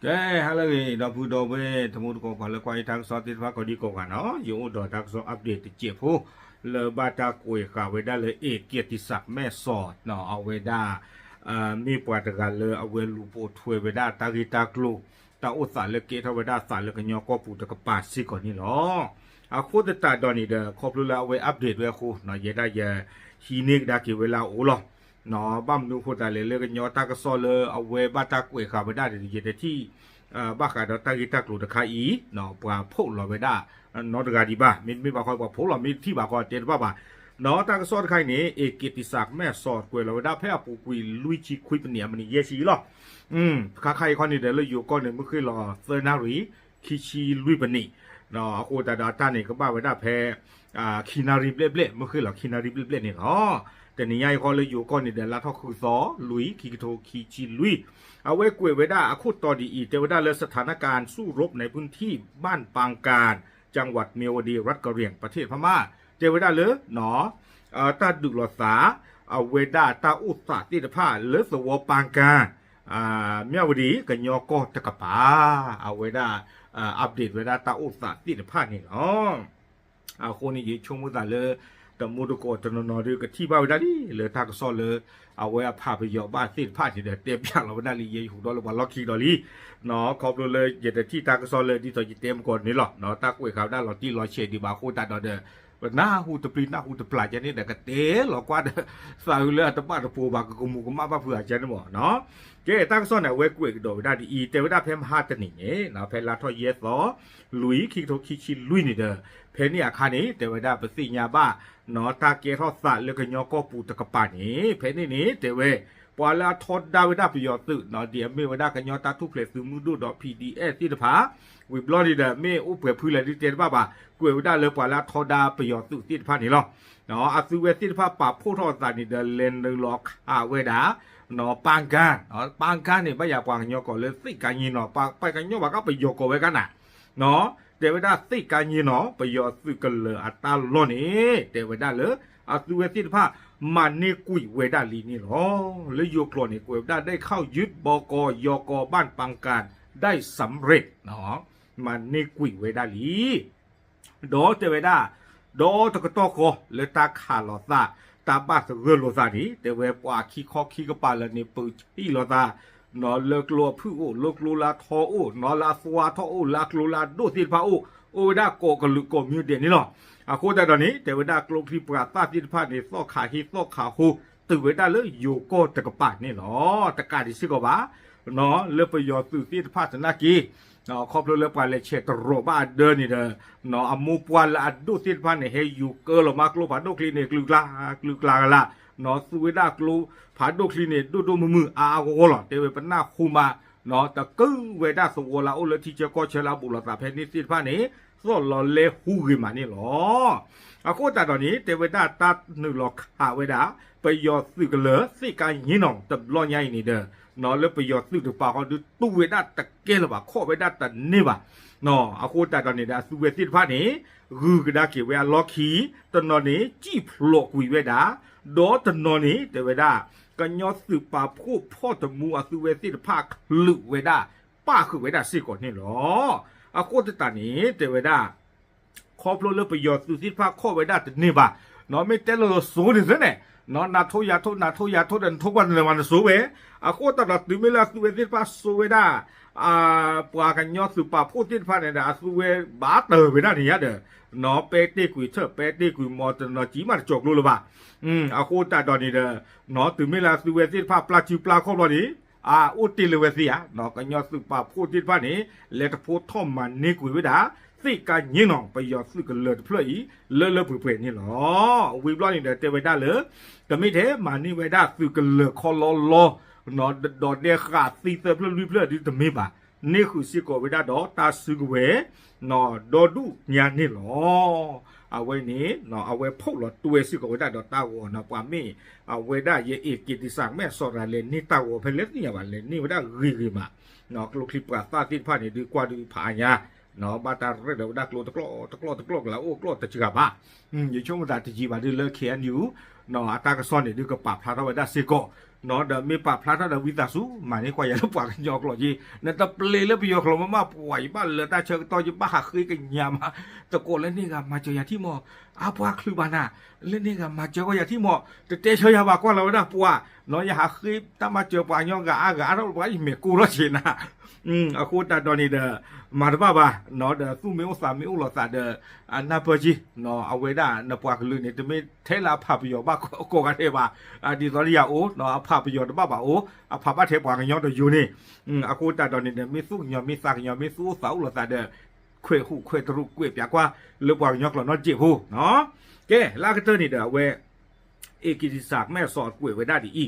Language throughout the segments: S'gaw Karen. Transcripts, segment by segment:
ကဲ ဟါလၢအဂ့ၤ ဒီပုၢ်ဒီဝဲၢ် တံၤသကိး ပှၤလၢကွၢ်ယတၢ်ကစီၣ်သ့ၣ်တဖၣ် ကိးဒံကိးဂၤနီၤ, ယအိၣ်ဒီးတၢ်ကစီၣ် update တစဲးဖိ လၢဘၣ်တၢ်ကွဲးဃာ်ဝဲဒၣ်လၢ အ့ၣ်က့းတံးစး မဲၢ်စီး အဝဲဒၣ် မ့ၢ်ပှၤတဂၤလၢအဝဲလူၤပိာ်ထွဲဝဲဒၣ်တၢ်ဂ့ၢ်တၢ်ကျိၤ တၢ်အိၣ်သးလၢကဲထီၣ်ဝဲဒၣ်သးလၢကညီကီၢ်ပူၤတကပၤစ့ၢ်ကီးန့ၣ်လီၤ. အဃိသတးဒီးန့ၣ်ဒီး ခီဖျိလၢအဝဲ update ဝဲအဃိ ယဲဒၣ်ယဟံးန့ၢ်ကဒါက့ၤဝဲလၢအအိၣ်လီၤ. ဘၣ်မနုၤအဃိသတးလဲၣ် လၢကညီတၢ်ကစီၣ်လၢအဝဲဘၣ်တၢ်ကွဲးဃာ်ဝဲဒၣ်န့ၣ် ယတထံၣ် ဘၣ်ဃးဒီးတၢ်ဂ့ၢ်တၢ်ကျိၤတခါအံၤ ပှၤဖီၣ်လီၤဝဲဒၣ် နီတဂၤဒံးဘၣ်, မ့တမ့ၢ်ဘၣ်ခီ ပှၤဖီၣ်လီၤမ့ၢ်တထံၣ်ဘၣ်ခီ တဲတဘၣ်ဘၣ်. နီၢ်တၢ်ကစီၣ်တခါအံၤန့ၣ် အ့ၣ်က့းတံးစး မဲၢ်စီး ကွဲးလီၤဝဲဒၣ်ဖဲအပူၤကွံာ်လွံၢ်ဆံခွံပနံး အမံးနံးယဲၢ်ဆံလီၤ. ခါခါအံၤခီန့ၣ်ဒီး လၢယိၤကီၢ်န့ၣ် မုၢ်ဃ့ၢ်လီၤသၢနၣ်ရံၣ် ခံဆံလွံၢ်ပနံး, အဃိသတးဒီးအတၢ်န့ၣ် ကဘၣ်ဝဲဒၣ်ဖဲ ခံနၣ်ရံၣ်ဘျဲၣ်ဘျဲၣ် မုၢ်ဃ့ၢ်လီၤခံနၣ်ရံၣ်ဘျဲၣ်ဘျဲၣ်န့ၣ်လီၤ. တနံၤညါအံၤဃီလၢယိၤကီၢ်န့ၣ်ဒီး လါထီၣ်ဃုသီ လွံၢ် ခံကထိခံဆံလွံၢ်, အဝဲကွဲးဝဲဒၣ်အခိၣ်တီဒ်အံၤ တဲဝဲဒၣ်လၢ สถานการณ์สู้รบในพื้นที่บ้านปางการ จังหวัดเมียวดี รัฐกะเหรี่ยง ประเทศพม่า တဲဝဲဒၣ်လၢ တၢ်ဒုးလိာ်သး အဝဲဒၣ်တၢ်အိၣ်သးသ့ၣ်တဖၣ်လၢသဝီပၢ်ကၢ် မၠၣ်ဝတံၣ် ကညီကီၢ်တကပၤ အဝဲဒၣ် update ဝဲဒၣ်တၢ်အိၣ်သးသ့ၣ်တဖၣ်န့ၣ်လီၤ. အဃိန့ၣ် ယဆိကမိၣ်သးလၢ တံၤသကိးတနီၤနီၤဒီး ကထံၣ်ဘၣ်ဝဲဒၣ်လံ လၢတၢ်ကစီၣ်လၢ အဝဲအဖးပယီၤဘၣ်သ့ၣ်တဖၣ်န့ၣ်ဒီး တဲပၠးလီၤဝဲဒၣ်လံ ယဟူးဒီးလၢပှၤလီၢ်ခံကဒီးလံ ခီဖျိလၢယတထံၣ်တၢ်ကစီၣ်လၢ ဒ်သိးယတဲမကီးန့ၣ်လီၤ. တၢ်ကွဲးဃာ်ဝဲဒၣ်လီၤတံၢ်လီၤဆဲးဒံးဘၣ်အဃိသတးဒီး ပနၢ်ဟူတပျံၤနၢ်ဟူတပျၢ်ကဲန့ၣ်ဒီး ကတဲလီၤကွၢ်ဒီး သးအုးလၢအတဘၣ်တပိၤဘၣ် ကကမူၤကမၣ်ဘၣ်ဖုးအကဲန့ၣ်မး. ကဲ တၢ်ကစီၣ်န့ၣ် အဝဲကွဲးကဒီးဝဲဒၣ်ဒ်အံၤ တဲဝဲဒၣ်ဖဲမဟါတနံၤန့ၣ် ဖဲလါထီၣ်ယဲၢ်သီ လွံၢ် ခံကထိခံဆံလွံၢ်န့ၣ်ဒီး ဖဲန့ၣ်အခါန့ၣ် တဲဝဲဒၣ်ပသ့ၣ်ညါဘၣ် တၢ်ကဲထီၣ်သးလၢကညီကီၢ်ပူၤတကပၤန့ၣ် ဖဲန့ၣ်န့ၣ် တဲဝဲ ပှၤလၢအထီဒါဝဲဒၣ်ပယီၤသုး ဒ်အမ့ၢ်ဝဲဒၣ်ကညီတၢ်ထူၣ်ဖျဲးသုးမုၢ်ဒိၣ်ဒီး PDF သ့ၣ်တဖၣ် ဝံၤဘျီန့ၣ်ဒီး မ့ၢ်အိၣ်ပှဲၤဖုလဲၣ်ဒ်တဲတဘၣ်ဘၣ် ကွဲးဝဲဒၣ်လၢပှၤလၢအထီဒါပယီၤသုးသ့ၣ်တဖၣ်န့ၣ်လီၤ. အသုဝဲသ့ၣ်တဖၣ်ပာ်ဖှိၣ်ထီၣ်အသးန့ၣ်ဒီး လဲၤနုာ်လီၤခးဝဲဒၣ် ပၢ်ကၢ်, ပၢ်ကၢ်န့ၣ် ဘၣ်ယၤပှၤကညီကိးလၢသ့ၣ်ကါည့နီၤ, ပှၤကညီဘၣ်ကီးပယီၤကိးဝဲကါနၤ တဲဝဲဒၣ်သ့ၣ်ကါည့နီၤ ပယီၤသုးကလၢၤအတၢ်လီၢ်န့ၣ် တဲဝဲဒၣ်လၢ အသုဝဲသ့ၣ်တဖၣ် မၤန့ၢ်ကွံာ်ဝဲဒၣ်လံန့ၣ်လီၤ. လၢယိၤကျိာ်န့ၣ် ကွဲးဝဲဒၣ် ได้เข้ายึด บก ยก บ้านปางการ ได้สำเร็จ မၤန့ၢ်ကွံာ်ဝဲဒၣ်လံ ဒီးတဲဝဲဒၣ် ဒီးတကတီၢ်ဃီလၢတၢ်ခးလိာ်သး တၢ်ဘၣ်သဂၢၢ်လိာ်သးန့ၣ် တဲဝဲပှၤခံခီခံကပၤလၢာ်န့ၣ် ပၢဆံၣ်လိာ်သး လၢကျိအဖုၣ်အိၣ် လၢကျိလၢအထီအိၣ် လၢအသွါထီၣ်အိၣ် လၢအကျိလၢအဒိၣ်သ့ၣ်တဖၣ်အိၣ် အိၣ်ဝဲဒၣ်ကိးကလုာ်ကိးမံၤဒဲးန့ၣ်လီၤ. အဃိသတးဒီးန့ၣ် တဲဝဲဒၣ်ကျိချံပှၤသၣ်သ့ၣ်တဖၣ်န့ၣ် သီၣ်ခးဟ့သီၣ်ခးဟိ တုၤဝဲဒၣ်လၢယိၤကီၢ်တကပၤန့ၣ်လီၤ. တကးဒံးစ့ၢ်ကီးဘၣ် လၢပယီၤသုးသ့ၣ်တဖၣ်သနာ်က့ ခီဖျိလၢပှၤလဲၤဆဲးတရီးဘၣ်အဒၢန့ၣ်ဒီး အမိၢ်ပှၢ်လၢအဒိၣ်သ့ၣ်တဖၣ်န့ၣ် ဟဲယူၤကၢလီၤမးကျိဖးဒိၣ်ချံန့ၣ် ကျုၤကျါ ကျုၤကျါကလာ် သူဝဲဒၣ်ကျိဖးဒိၣ်ချံန့ၣ် ဒိၣ်ဒိၣ်မုၢ်မုၢ်အါအါဂီၢ်ဂီၢ်လီၤ. တဲဝဲပနၢ်ဟူမး တကုဝဲဒၣ်သဝီလၢအအိၣ်လၢထံဆၢကီၢ်ဆၢလၢအဘူးလိာ်သးဖဲန့ၣ်သ့ၣ်တဖၣ်န့ၣ် သီၣ်လီၤလဲဟူဂ့ၤမးန့ၣ်လီၤ. အဃိသတးဒီးန့ၣ် တဲဝဲဒၣ်တၢ်နုာ်လီၤခးဝဲဒၣ် ပယီၤသုးကလၢၤသ့ၣ်ကါည့နီၤ တဘျီညါအံၤန့ၣ်ဒီး လၢပယီၤသုးတကပၤဃီဒုး တူၢ်ဝဲဒၣ်တကဲလၢၤဘၣ် ခီၣ်ဝဲဒၣ်တန့ၢ်ဘၣ်. အဃိသတးဒီးန့ၣ်ဒီး အသုဝဲသ့ၣ်တဖၣ်န့ၣ် ဂုၤကဒါက့ၤဝဲအလီၢ်ခံ တနီၤန့ၣ် စံၣ်ဖျိးကွံာ်ဝဲဒၣ် ဒီးတနီၤန့ၣ် တဲဝဲဒၣ် ကညီသုးပာ်ဖှိၣ်ဖီၣ်တမူအသုဝဲသ့ၣ်တဖၣ်ချုးဝဲဒၣ် ပၣ်ဃုာ်ဝဲဒၣ်စ့ၢ်ကီးန့ၣ်လီၤ. အဃိသတးန့ၣ် တဲဝဲဒၣ် ခီဖျိလၢပယီၤသုးသ့ၣ်တဖၣ်ခီၣ်ဝဲဒၣ်တန့ၢ်ဘၣ်, မ့ၢ်တဲလီၤလီၤစိၤန့ၣ်သ့န့ၣ် နၤထိယၤထိ နၤထိယၤထိဒီး နထိကွၢ်နလဲၤမၤနစိၤဝဲ, အဃိသတးဒီးတုၤမ့ၢ်လၢအသုဝဲသ့ၣ်တဖၣ်စိၤဝဲဒၣ် ပှၤကညီသုးပာ်ဖှိၣ်သ့ၣ်တဖၣ်န့ၣ်ဒီး အသုဝဲဘၣ်တၢၢ်ဝဲဒၣ်န့ၣ်ယါဒီး ပဲတ့ၢ်ကွံာ်ထၢၣ် ပဲတ့ၢ်ကွံာ်မီၤ တနီၤစံးမးတကၠီၤကျိလၢၤဘၣ်. အဃိသတးဒီးန့ၣ်ဒီး တုၤမ့ၢ်လၢအသုဝဲသ့ၣ်တဖၣ်ပျၢ်စုပျၢ်ခီၣ်ဘျီန့ၣ် အအိၣ်တ့ၢ်လၢၤဝဲသ့ဧါ, ကညီသုးပာ်ဖှိၣ်သ့ၣ်တဖၣ်န့ၣ် လဲၤတဖိထီၣ်မၤန့ၢ်ကွံာ်ဝဲဒၣ် သ့ၣ်ကါည့နီၤ ပယီၤသုးကလၢၤတဖျၢၣ်အံၤ လၢလၢပှဲၤပှဲၤန့ၣ်လီၤ. ဝံၤဘျီန့ၣ်ဒီးတဲဝဲဒၣ်လၢ တမ့ၢ်ထဲမၤန့ၢ်ဝဲဒၣ်သုးကလၢၤခီလီလီ ဒီးဒဲးဃာ်သံသၢဖျၢၣ်လွံၢ်ဖျၢၣ်ဒုတမ့ၢ်ဘၣ်, န့ၢ်ဃုာ်စ့ၢ်ကီးဝဲဒၣ်ဒီးတၢ်စုကဝဲၤ ဒီဒူၣ်ညါန့ၣ်လီၤ. အဝဲန့ၣ် အဝဲဖီၣ်လီၤတွဲစ့ၢ်ကီးဝဲဒၣ်ဒီးတၢ်ဂီၤန့ၣ် ပှၤမ့ၢ်အဝဲဒၣ်ယအ့ၣ်က့ၤတံးစး မဲၢ်စီၤတဂၤလဲၤန့ၢ်တၢ်ဂီၤဖဲလဲၣ်သ့ၣ်ညါဘၣ် လဲၤန့ၢ်ဝဲဒၣ်ဂ့ၤဂ့ၤမး, ကျိချံပှၤသၣ်သ့ၣ်တဖၣ်န့ၣ် ဒုးကွၢ်ဒုးဖးအါညါ ဘၣ်တၢ်ရဲၣ်လီၤဝဲဒၣ်ကျိတကျီၢ်တကျီၢ်တကျီၢ်ကလးအိၣ်ကျီၢ်တစှၤဘၣ်. ယဆိကမိၣ်သးတယံာ်ဘၣ်ဒုးလၢ K N U အတၢ်ကစီၣ်န့ၣ်ဒုးကပာ်ဖျါထီၣ်ဝဲဒၣ်စ့ၢ်ကီး, ဒီးမ့ၢ်ပာ်ဖျါထီၣ်ဒီးဝံသးစူၤ မၤန့ၢ်ကွၢ်ယၤလၢပှၤကညီကျိာ်က့, နတပျ့ၤလၢပယီၤကျိာ်မးမး ပှၤယဘၣ်လၢတၢ်ဆၢကတီၢ် ယဘၣ်ဟးဃ့ကညးမး, တကိးလၢန့ၢ်ဂၤမၤစၢၤယၤထံၣ်မး, အါပှၤချုးဘၣ်နၤ, လၢန့ၢ်ဂၤမၤစၢၤကွၢ်ယၤထံၣ်မး, တတဲဆၢယၤဘၣ်ကွၢ်လီၤဝဲဒၣ်ပှၤ, ယဟးဃ့တၢ်မၤစၢၤပှၤကညီဂၤအါဂၤအါထီၣ်ပှၤယမဲာ်ကိၢ်ထီၣ်ဆ့နၤ အဃိသတးဒီးန့ၣ်ဒီး မၤတဘၣ်ဘၣ်, ဒီးသူၣ်မ့ၢ်အိၣ်သးမ့ၢ်အိၣ်လိာ်သးဒီး အနၢ်ပၢၢ်က့, အဝဲဒၣ်နပှၤကလုာ်န့ၣ် တမ့ၢ်ထဲလၢအဖးပယီၤဘၣ်ကိးဂၤဒဲးဘၣ်, ဒ်သိးလၢယၤအိၣ် အဖးပယီၤတဘၣ်ဘၣ်အိၣ်, အဖးဘၣ်ထဲပှၤကညီဒီးယိၤန့ၣ်, အဃိသတးဒီးန့ၣ်ဒီး မ့ၢ်သူၣ်ကညီၤမ့ၢ်သးကညီၤ မ့ၢ်သူၣ်အိၣ်သးအိၣ်လိာ်သးဒီး ခွဲးဟူးခွဲးတရူးကွဲးပၠးကွၢ်လၢပှၤကညီကျိာ်နီတစဲးဖိ, ကဲ လၢအကတၢၢ်န့ၣ်ဒီးအဝဲ အ့က့တံစးမဲၢ်စီးကွဲးဝဲဒၣ်ဒ်အံ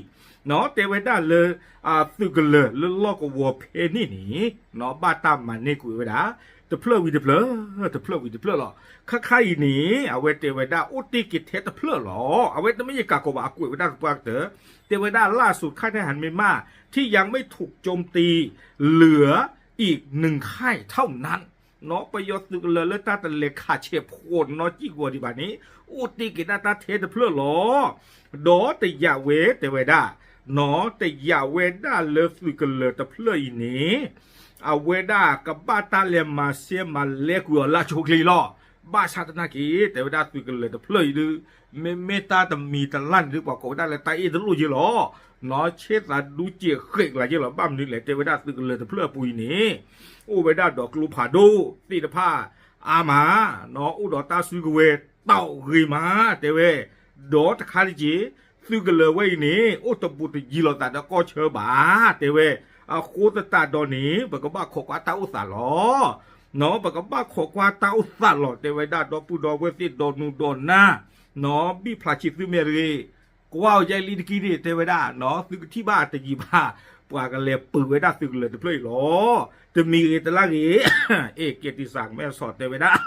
ၤ, တဲဝဲဒၣ်လၢ အသုးကလၢၤလၢလီၢ်ကဝီၤဖဲန့ၣ်န့ၣ် ဘၣ်တၢ်မၤန့ၢ်ကွံာ်ဝဲဒၣ် တဖျၢၣ်ဝံၤတဖျၢၣ်, တဖျၢၣ်ဝံၤတဖျၢၣ်လီၤ. ခါခါအံၤန့ၣ် အဝဲတဲဝဲဒၣ်အိၣ်တ့ၢ်က့ၤထဲတဖျၢၣ်လီၤ. အဝဲတမ့ၢ်ယကးကီးဘၣ် အကွဲးဝဲဒၣ်သပှၢ်ကတၢၢ်, တဲဝဲဒၣ် ล่าสุดค่ายทหารเมียนมาที่ยังไม่ถูกโจมตีเหลืออีกหนึ่งค่ายเท่านั้น ပယီၤသုးကလၢၤလၢတၢ်တလဲၤခးဆဲးဖိးနီၢ်ကံၢ်ဂီၤဒံးဘၣ်န့ၣ် အိၣ်တ့ၢ်က့ၤဒၣ်တၢ်ထဲတဖျၢၣ်လီၤ. ဒီးတယာ်ဝဲတဲဝဲဒၣ်, တယာ်ဝဲဒၣ်လၢသုးကလၢၤတဖျၢၣ်အံၤန့ၣ် အဝဲဒၣ်ကဘၣ်တၢ်လဲၤမၤစဲမၤလဲကွံာ်အီၤလၢအဆိအချ့လီၤ. ဘၣ်ဆၣ်သနာ်က့ တဲဝဲဒၣ်သုးကလၢၤတဖျၢၣ်အံၤဒုး မ့မ့ၢ်တၢ်တမံၤတလၢ်န့ၣ်ဒုး ပှၤကိးဝဲဒၣ်လၢတၢ်အ့ၣ်တလိၣ်က့လီၤ. ဆ့သးဒူစဲးဃဲးကလးက့လီၤ. ဘၣ်မနုၤလဲၣ် တဲဝဲဒၣ်သုးကလၢၤတဖျၢၣ်အပူၤအံၤန့ၣ် အိၣ်ဝဲဒၣ်ဒီးကျိဖးဒိၣ်သ့ၣ်တဖၣ်အါမး, အိၣ်ဒီးတၢ်စုကဝဲၤတီးဂ့ၤမး တဲဝဲ, ဒီးတခါတက့ၢ် သုးကလၢၤဝဲအံၤန့ၣ် အိၣ်တဘူးတယံၤလိာ်သးဒီးကီၢ်ဆၢဘၣ် တဲဝဲ. အဃိသတးဒီးန့ၣ် ပကဘၣ်ခိးကွၢ်တၢ်အိၣ်သးလီၤ. ပကဘၣ်ခိးကွၢ်တၢ်အိၣ်သးလီၤ တဲဝဲဒၣ် ဒီပုၢ်ဒီဝဲၢ်သ့ၣ်ဒီနူဒီနၢ်, ဘံၣ်ဖျါဆံးသုမဲာ်တဂ့ၤ, ကွၢ်အီၤယဲလံတကံၢ်န့ၣ် တဲဝဲဒၣ် သုကထံၣ်ဘၣ်တယံာ်ဘၣ် ပှၤကလဲၤပၢၤဝဲဒၣ်သုးကလၢၤတဖျၢၣ်အံၤလီၤ. တမံၤဂ့ၤတလၢ်ဂ့ၤ အ့ကဲတံစးမဲၢ်စီးတဲဝဲဒၣ်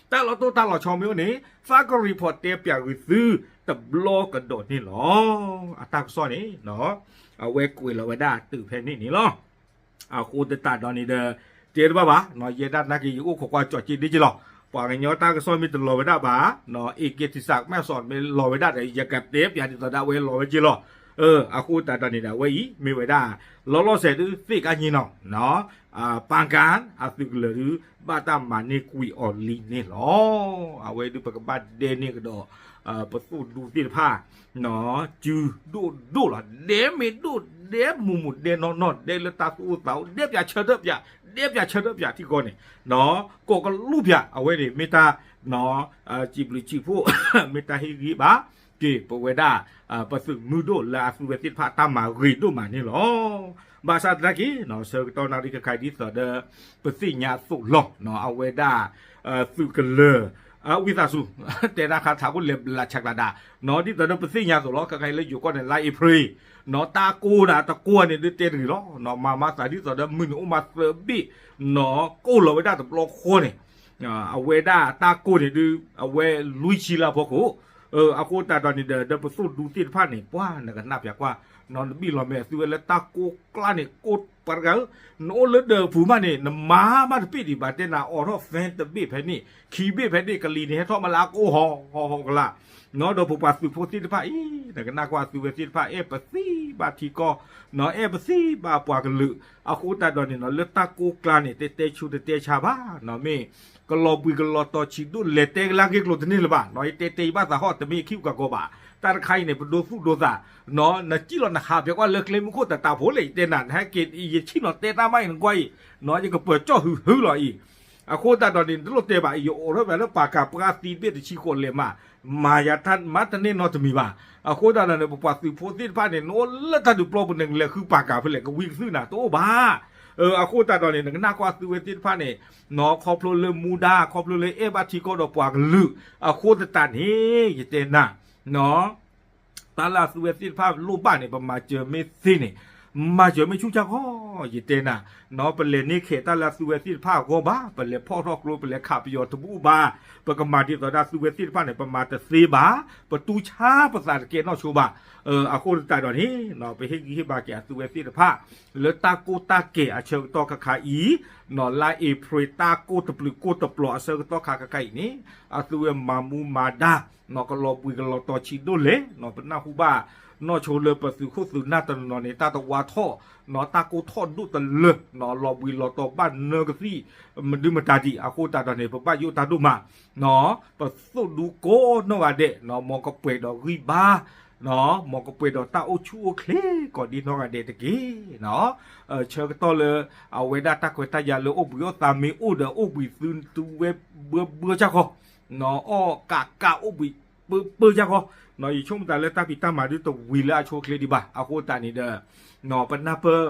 တၢ်လီၤတိၢ်တၢ်လီၤဆီမ့ၢ်အိၣ်န့ၣ် သးက report တဲပၠးဂ့ၤသုတဘျီကဒီးန့ၣ်လီၤ. အတၢ်ကစီၣ်န့ၣ် အဝဲကွဲးလီၤဝဲဒၣ်တုၤဖဲန့ၣ်န့ၣ်လီၤ. အဃိသတးဒီးန့ၣ်ဒီး တဲတဘၣ်ဘၣ်, ယဲဒၣ်နာ်က့ ယအိၣ်ခိးကွၢ်ကၠီၤက့ဒ်က့လီၤ. ပှၤကညီတၢ်ကစီၣ်မ့ၢ်တလီၤဝဲဒၣ်ဘၣ်, အ့ကဲတံစးမဲၢ်စီးမ့ၢ်လီၤဝဲဒၣ်ဒီး ယကတဲပၠးဒ်သိးဒီးအဝဲလီၤဝဲက့လီၤ. အဃိသတးဒီးန့ၣ်ဒီး အဝဲအံၤမ့ၢ်ဝဲဒၣ် လီၤလီၤဆဲးဒုးသ့ၣ်ကါညံနီၤ ပၢ်ကၣ်အသုးကလၢၤဒုး ဘၣ်တၢ်မၤန့ၢ်ကွံာ်အီၤလံန့ၣ်လီၤ. အဝဲဒုးပကဘၣ်ဒဲန့ၢ်ကဒီး ပသိၣ်ဒူသ့ၣ်တဖၣ် စုဒိၣ်ဒိၣ်လီၤ. ဒဲမ့ၢ်ဒိၣ်ဒဲမုၢ်မုၢ်ဒဲနီၢ်နီၢ် ဒဲလၢတၢ်သူၣ်အိၣ်သးအိၣ် ဒဲပၠးဆၢထၢၣ်ပၠး ဒဲပၠးဆၢထၢၣ်ပၠးထံကီၢ်န့ၣ် ကိးကလူးပၠး အဝဲန့ၣ်မ့ၢ်တၢ် စံးဘျုးစံးဖှိၣ် မ့ၢ်တၢ်ဟ့ၣ်ဂံၢ်ဘါက့ၤပဝဲဒၣ် ပသုးမုၢ်ဒိၣ်လၢအသူဝဲသ့ၣ်တဖၣ်တၢ်မၤဂ့ၤဒိၣ်မးန့ၣ်လီၤ. ဘၣ်ဆၣ်သနာ်က့ ဆၢကတီၢ်နၣ်ရံၣ်ခဲခါအံၤဒ်သိးဒီး ပသ့ၣ်ညါအသိးလီၤ အဝဲဒၣ် သုးကလၢၤ ဝံသးစူၤ တဲတၢ်ခါထးခိၣ်လဲၤဘျးဆးကျးဒၣ် ဒ်သိးဒီးပသ့ၣ်ညါအသိးလီၤ. ခဲခါအံၤလၢယိၤကီၢ်န့ၣ် လါအ့ဖြ့ၣ် တၢ်ကိၢ်ဒၣ်တကိၢ်န့ၣ်ဒုးတဲတဂ့ၤလီၤ. မၤမၤသးဒ်သိးဒီးမုၢ်နံၤအိၣ်မးသၢဘ့ၣ် ကိၢ်လီၤဝဲဒၣ်တဘျီဃီန့ၣ် အဝဲဒၣ်တၢ်ကိၢ်န့ၣ်ဒုး အဝဲလွံၢ်ဆံလၢအဖီခိၣ် အဃိသတးဒီးန့ၣ်ဒီး ဒီးပသိၣ်ဒူသ့ၣ်တဖၣ်န့ၣ် ပှၤနကနၣ်ပၠးကွၢ် နဘံၣ်လီၤမဲာ်အသုဝဲလၢတၢ်ကိၢ်ကျါန့ၣ် ကိၢ်ပှၤတဂၤဧၢ, နအိၣ်လၢဒၢးပူၤမးန့ၣ် နမၤမးတပ့ၢ်ဒံးဘၣ် တဲနၤအိးထီၣ် fan တဘ့ၣ်ဖဲန့ၣ် ခံဘ့ၣ်ဖဲန့ၣ် ကလံၤန့ၣ်ဟဲထီၣ်မးလၢအကိၢ်ဟီၣ်ဟီၣ်ဟီၣ်ကလာ် ဒီးပပှၤသုးဖိသ့ၣ်တဖၣ်အံၤ နကနၣ်ကွၢ်သုဝဲသ့ၣ်တဖၣ် အဲၣ်ပသံဘၣ်ထံကီၢ် အဲၣ်ပသံဘၣ်ပှၤကလုာ် အဃိသတးဒီးန့ၣ် လၢတၢ်ကိၢ်ကျါန့ၣ် တဲတဲဆူတတဲဆါဘၣ် မ့ၢ် ကလီၤဘှံးကလီၤတီၤဆံးဒိၣ်လဲၤတဲကလၢအဂ့ၢ်ကျိၤတန့ၢ်လၢၤဘၣ် ယတဲတဲယဘၣ်သးဟီၣ် တမ့ၢ်ယခံပှၤကီဘၣ် တၢ်တခါအံၤန့ၣ် ပဒိသူၣ်ဒိသး နစံၣ်လီၤနဟးပၠးကွၢ်လၢကျဲမုၢ်ခိၣ်တတးဖိလဲၣ် ယတဲနၤ နဟဲက့ၤ ယဆံၣ်နီၤတဲတၢ်မးအံၤနကွၢ်အံၤ ယကပၢၤကၠီၣ်ဟုဟုလီၤအံၤ အဃိသတးဒီးန့ၣ် တလိၣ်တဲဘၣ် ယအိးထီၣ်ပၠးလၢပာ်ကၤပှၤသံဘ့ၣ်တဆံဃိးလဲၤမး မၤယၤတၢ်မၤတန့ၢ်နီတမံၤဘၣ် အဃိသတးဒီးန့ၣ် ပပှၤသုးဖိသ့ၣ်တဖၣ်န့ၣ် နအိၣ်လၢတၢ်ဒုးပျီပူၤန့ၣ် နလဲၤဃုပာ်ကၤဖဲလဲၣ်ကဝံၤကသုၣ်နၤတအိၣ်ဘၣ် အဃိသတးဒီးန့ၣ် နကနၣ်ကွၢ်သုဝဲသ့ၣ်တဖၣ်န့ၣ် ခီဖျိလၢမူဒါ ခီဖျိလၢအဲၣ်ဘၣ်ထံကီၢ်ဒီးပှၤကလုာ် အဃိသတးန့ၣ် ယတဲနၤ တၢ်လၢအသုဝဲသ့ၣ်တဖၣ်လိၣ်ဘၣ်န့ၣ် ပမၤစၢၤမ့ၢ်သ့န့ၣ် မၤစၢၤမ့ၢ်ဆူၣ်စၢ်ခီ, ယတဲနၤ, နီၢ် ပလဲၤန့ၢ်ခဲးတၢ်လၢအသုဝဲသ့ၣ်တဖၣ်အဂီၢ်ဘၣ်, ပလဲၤဖီၣ်ထီၣ်ကျိ ပလဲၤခးပယီၤတဘူၣ်ဘၣ်, ပကမၤဒ်သိးဒၣ်သုဝဲသ့ၣ်တဖၣ်န့ၣ် ပမၤတသ့ဘၣ်, ပတူၢ်ဆါပသးတကဲနီၢ်ဆိဘၣ်. အဃိသတးဒီးန့ၣ် ပဟ့ၣ်ဂံၢ်ဟ့ၣ်ဘါက့ၤအသုဝဲသ့ၣ်တဖၣ် လၢတၢ်ကိၢ်တၢ်ကဲၤအဆၢကတီၢ်ခါခါအံၤ, နီၢ် လါအ့ဖြ့ၣ်တၢ်ကိၢ်တပျုာ်ကိၢ်တပျီၤအဆၢကတီၢ်ခါခါခါအံၤန့ၣ်, အသုဝဲမၤမူမၤဒါ နီၢ် ကလီၤဘှံးကလီၤတီၤဆံးဒိၣ်လဲၣ်, နီၢ် ပနၢ်ဟူဘၣ် နီၢ် ဆိလၢပသုးခိၣ်သုးနၢ်တနီၤနီၤန့ၣ် တၢ်တဝါထီၣ်, နီၢ် တၢ်ကိၢ်ထီၣ်ဒိၣ်တလၢ, နီၢ် လီၤဘှံးလီၤတီၤဘၣ်နၢကသံၣ် မဒုမတၤဒံး. အဃိသတးဒီးန့ၣ် ပဘၣ်ယိၣ်တၢ်ဒိၣ်မး, နီၢ် ပသိၣ်ဒူကိးနီၢ်ဂၤဒဲး, နီၢ် မ်ကပှဲၤဒီးဂံၢ်ဘါ, နီၢ် မ်ကပှဲၤဒီးတၢ်အိၣ်ဆူၣ်အိၣ်ချ့ကိးဒ်နီၢ်ဂၤဒဲးတက့ၢ်. နီၢ် ဆၢကတီၢ်လၢ အဝဲဒၣ်တၢ်ခွဲးတၢ်ယာ်လၢအိၣ်ဘှံးအိၣ်သါမ့ၢ်အိၣ်ဒီး အိၣ်ဘှံးသုသုဝဲဘၢဘၢစၢ်ခီ, နီၢ် အီၣ်ကးကးအိၣ်ဘှံးပၢပၢစၢ်ခီ, နီၢ် ယဆိကမိၣ်သးလၢတၢ်ဖံးတၢ်မၤဒုးတဝံၤလၢအဆိအချ့ဒံးဘၣ်. အဃိသတးန့ၣ်ဒီး နီၢ် ပနၢ်ပၢၢ်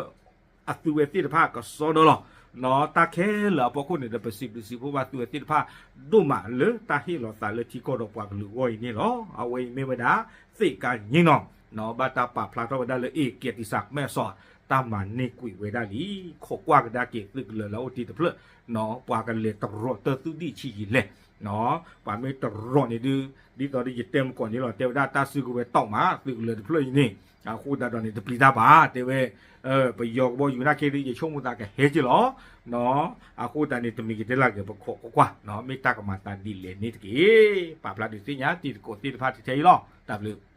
အသုဝဲသ့ၣ်တဖၣ်ကစီဒီလီၤ. နီၢ် တၢ်ခဲလၢာ်အဖီခိၣ်န့ၣ်ဒီး ပစံးဘျုးစံးဖှိၣ်ဘၣ်သုဝဲသ့ၣ်တဖၣ် ဒိၣ်မးလၢတၢ်ဟ့ၣ်လီၤသးလၢထံကီၢ်ဒီးပှၤကလုာ်အဂီၢ်အံၤန့ၣ်လီၤ. အဝဲအံၤမ့ၢ်ဝဲဒၣ် သ့ၣ်ကါယ့နီၢ်, နီၢ် ဘၣ်တၢ်ပာ်ဖျါထီၣ်ဝဲဒၣ်လၢ အ့ ကဲတံစးမဲၣ်စီၤ တၢ်မၤန့ၢ်ကွံာ်ဝဲဒၣ်လံ. ခိးကွၢ်ကဒါက့ၤသုးကလၢၤလၢအအိၣ်တ့ၢ်တဖျၢၣ်, နီၢ် ပှၤကလဲၤတရီးတၢ်သုးဒံၣ်ဆံးယံာ်လဲၣ်, နီၢ် ပှၤမ့ၢ်တရီးန့ၣ်ဒုး ဒ်သိးဒီးယတဲမကီးန့ၣ်လီၤ, တဲဝဲဒၣ်တၢ်စုကဝဲၤတီၢ်မး သုးကလၢၤတဖျၢၣ်အံၤန့ၣ်, အဃိသတးဒီးန့ၣ် တပျံၤတၢ်ဘၣ်, တဲဝဲ ပယီၤကဘီယူၤနာ်က့ဒုး ယဆိကမိၣ်သးကဟဲက့ၤလီၤ. နီၢ် အဃိသတးန့ၣ် တမံၤကတဲလၢ်က့ၤ ပခိးကွၢ်ကွၢ် နီၢ် မ့ၢ်တၢ်ကမၤသးဒ်လဲၣ်န့ၣ်တက့ၢ်. ပာ်ဖျါဒုးသ့ၣ်ညါတံၤသကိးသ့ၣ်တဖၣ်ထဲအံၤလီၤ. တၢ်ဘျုး